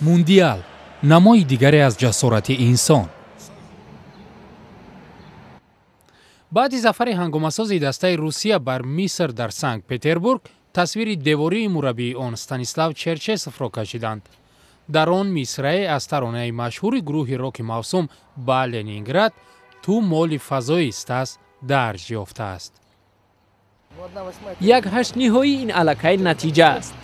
Мундиал намои дигаре аз ҷасорати инсон. Баъди зафари ҳангомасози дастаи Русия бар Миср дар Санкт Петербург, тасвири девории мураббии он Станислав Черчесовро кашиданд. Дар он мисрае аз таронаи машҳури гурӯҳи роки мавсум ба Ленинград «Ту моли фазои Стас» дарҷ ёфтааст. Як ҳаштниҳоӣ ин аллакай натиҷа аст.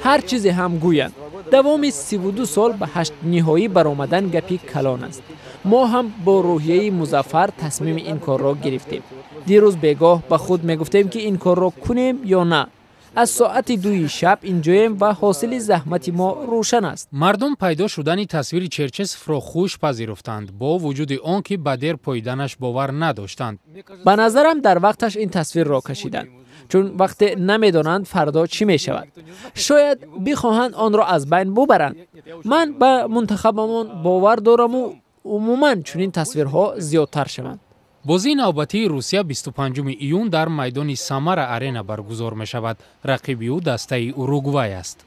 Ҳар чизе ҳам гӯянд, давоми 32 сол ба ҳаштниҳоӣ баромадан гапи калон аст. Мо ҳам бо рӯҳияи музаффар тасмими ин корро гирифтем. Дирӯз бегоҳ ба худ мегуфтем, ки ин корро кунем ё на. Аз соати 2 шаб инҷоем ва ҳосили заҳмати мо рӯшан аст. Мардум пайдо шудани тасвири Черчесовро хуш пазируфтанд, бо вуҷуди он ки ба дер поиданаш бовар надоштанд. Ба назарам, дар вақташ ин тасвирро кашиданд, чун вақте намедонанд фардо чӣ мешавад, шояд бихоҳанд онро аз байн бубаранд. Ман ба мунтахабамон бовар дораму умуман чунин тасвирҳо зиёдтар шаванд. Бозии навбатии Русия 25 июн дар майдони Самара Арена баргузор мешавад. Рақиби ӯ дастаи Уругвай аст.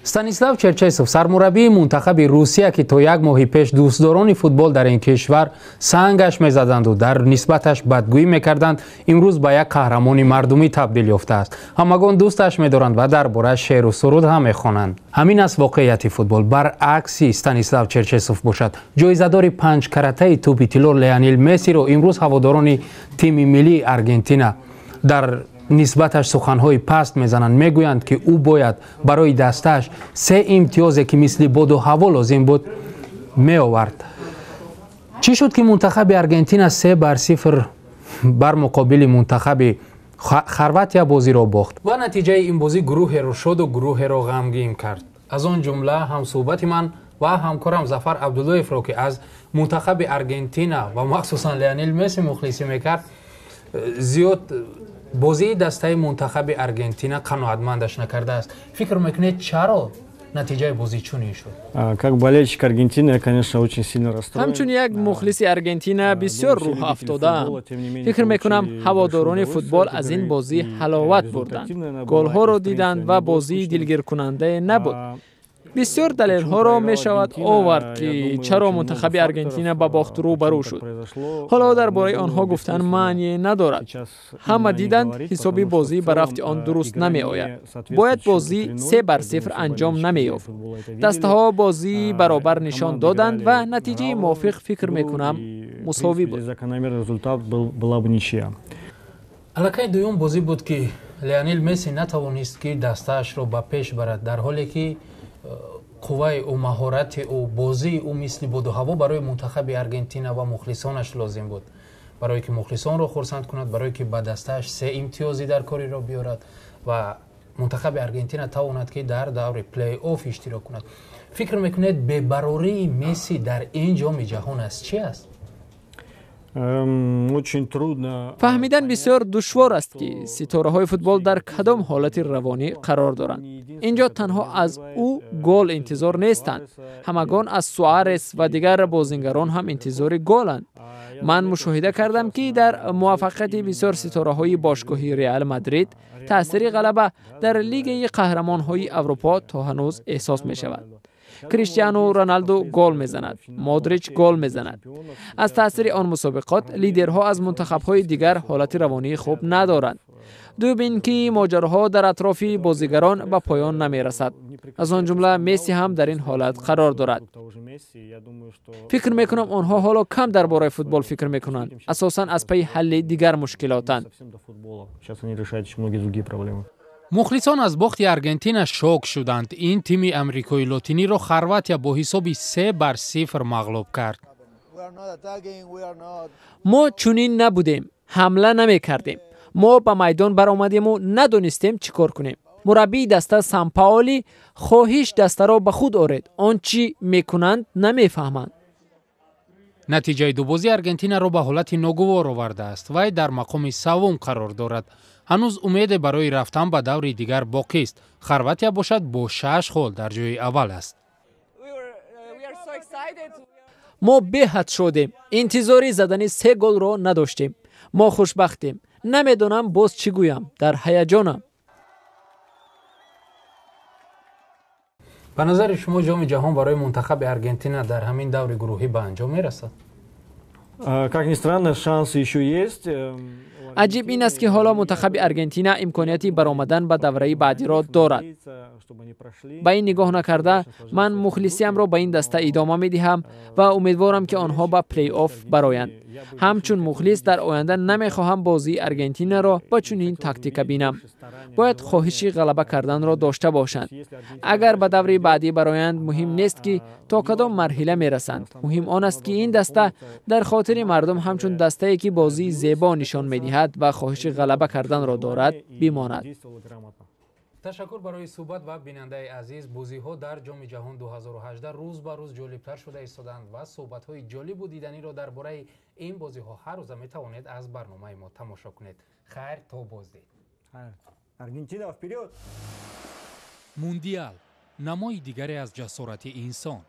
Станислав Черчесов, сармураббии мунтахаби Русия, ки то як моҳи пеш дӯстдорони футбол дар ин кишвар сангаш мезаданду дар нисбаташ бадгӯӣ мекарданд, имрӯз ба як қаҳрамони мардумӣ табдил ёфтааст. Ҳамагон дӯсташ медоранд ва дар борааш шеъру суруд ҳам мехонанд. Ҳамин аст воқеияти футбол. Баръакси Станислав Черчесов бошад, ҷоизадори панҷкаратаи тӯпи тилло Леонел Мессиро имрӯз ҳаводорони тими миллии Аргентина дар нисбаташ суханҳои паст мезананд. Мегӯянд, ки ӯ бояд барои дастааш се имтиёзе, ки мисли боду ҳаво лозим буд, меовард. Чӣ шуд, ки мунтахаби Аргентина 3-0 бар муқобили мунтахаби Хорватия бозиро бохт ва натиҷаи ин бозӣ гурӯҳеро шоду гурӯҳеро ғамгин кард? Аз он ҷумла ҳамсӯҳбати ман ва ҳамкорам Зафар Абдуллоевро, ки аз мунтахаби Аргентина ва махсусан Леонел Месси мухлисӣ мекард, зиёд бозии дастаи мунтахаби Аргентина қаноатмандаш накардааст. Фикр мекунед, чаро натиҷаи бозӣ чунин шуд? Как болельщик Аргентины, я, конечно, очень сильно расстроен. Ҳамчун як мухлиси Аргентина бисёр рӯҳафтодаам. Фикр мекунам, ҳаводорони футбол аз ин бозӣ ҳаловат бурданд, голҳоро диданд ва бозии дилгиркунандае набуд. Бисёр далелҳоро мешавад овард, ки чаро мунтахаби Аргентина ба бохт рӯбарӯ шуд. Ҳоло дар бораи онҳо гуфтан маъние надорад. Ҳама диданд, ҳисоби бозӣ ба рафти он дуруст намеояд. Бояд бозӣ 3-0 анҷом намеёфт. Дастаҳо бозии баробар нишон доданд ва натиҷаи мувофиқ, фикр мекунам, мусовӣ буд. Аллакай дуюм бозӣ буд, ки Леонел Месси натавонист, ки дастаашро ба пеш барад, дар ҳоле ки қувваи ӯ, маҳорати ӯ, бозии ӯ мисли боду ҳаво барои мунтахаби Аргентина ва мухлисонаш лозим буд, барое ки мухлисонро хурсанд кунад, барое ки ба дастааш се имтиёзи дар кориро биёрад ва мунтахаби Аргентина тавонад, ки дар даври плей-офф иштирок кунад. Фикр мекунед, бебарории Месси дар ин ҷоми ҷаҳон аз чи аст? Очень трудно. Фаҳмидан бисёр душвор аст, ки ситораҳои футбол дар кадом ҳолати равонӣ қарор доранд. Инҷо танҳо аз ӯ гол интизор нестанд. Ҳамагон аз Суарес ва дигар бозингарон ҳам интизори голанд. Ман мушоҳида кардам, ки дар муваффақияти бисёр ситораҳои бошгоҳи Реал Мадрид таъсири ғалаба дар Лигаи қаҳрамонҳои Аврупо то ҳанӯз эҳсос мешавад. Криштиану Роналду гол мезанад, Модрич гол мезанад. Аз таъсири он мусобиқот лидерҳо аз мунтахабҳои дигар ҳолати равонии хуб надоранд. Дуюм ин ки моҷароҳо дар атрофи бозигарон ба поён намерасад. Аз он ҷумла Месси ҳам дар ин ҳолат қарор дорад. Фикр мекунам, онҳо ҳоло кам дар бораи футбол фикр мекунанд, асосан аз пайи ҳалли дигар мушкилотанд. Мухлисон аз бохти Аргентина шок шуданд. Ин тими амрикои лотиниро Хорватия бо ҳисоби 3-0 мағлуб кард. Мо чунин набудем, ҳамла намекардем. Мо ба майдон баромадему надонистем, чӣ кор кунем. Мураббии даста Сампаоли хоҳиш дастаро ба худ оред, он чӣ мекунанд, намефаҳманд. Натиҷаи дубозии Аргентинаро ба ҳолати ногувор овардааст. Вай дар мақоми саввум қарор дорад. Ҳанӯз умеде барои рафтан ба даври дигар боқист. Хорватия бошад, бо шаш хол дар ҷои аввал аст. Мо беҳад шодем. Интизори задани се голро надоштем. Мо хушбахтем. Намедонам, боз чӣ гӯям, дар ҳаяҷонам. Ба назари шумо, Ҷоми Ҷаҳон барои мунтахаби Аргентина дар ҳамин даври гурӯҳӣ ба анҷом мерасад? Как ни странно, шансы еще есть. Аҷиб ин аст, ки ҳоло мунтахаби Аргентина имконияти баромадан ба давраи баъдиро дорад. Ба ин нигоҳ накарда, ман мухлисиамро ба ин даста идома медиҳам ва умедворам, ки онҳо ба плей-офф бароянд. Ҳамчун мухлис, дар оянда намехоҳам бозии Аргентинаро ба чунин тактика бинам. Бояд хоҳиши ғалаба карданро дошта бошанд. Агар ба даври баъдӣ бароянд, муҳим нест, ки то кадом марҳила мерасанд. Муҳим он аст, ки ин даста дар хотири мардум ҳамчун дастае, ки бозии зебо нишон медиҳад ва хоҳиши ғалаба карданро дорад, бимонад. Ташаккур барои суҳбат. Ва бинандаи азиз, бозиҳо дар Ҷоми Ҷаҳон 2018 рӯз ба рӯз ҷолибтар шуда истодаанд ва суҳбатҳои ҷолибу диданиро дар бораи ин бозиҳо ҳар рӯза метавонед аз барномаи мо тамошо кунед. Хайр, то боздид. Аргентина, вперед! Мундиал — намои дигаре аз ҷасорати инсон.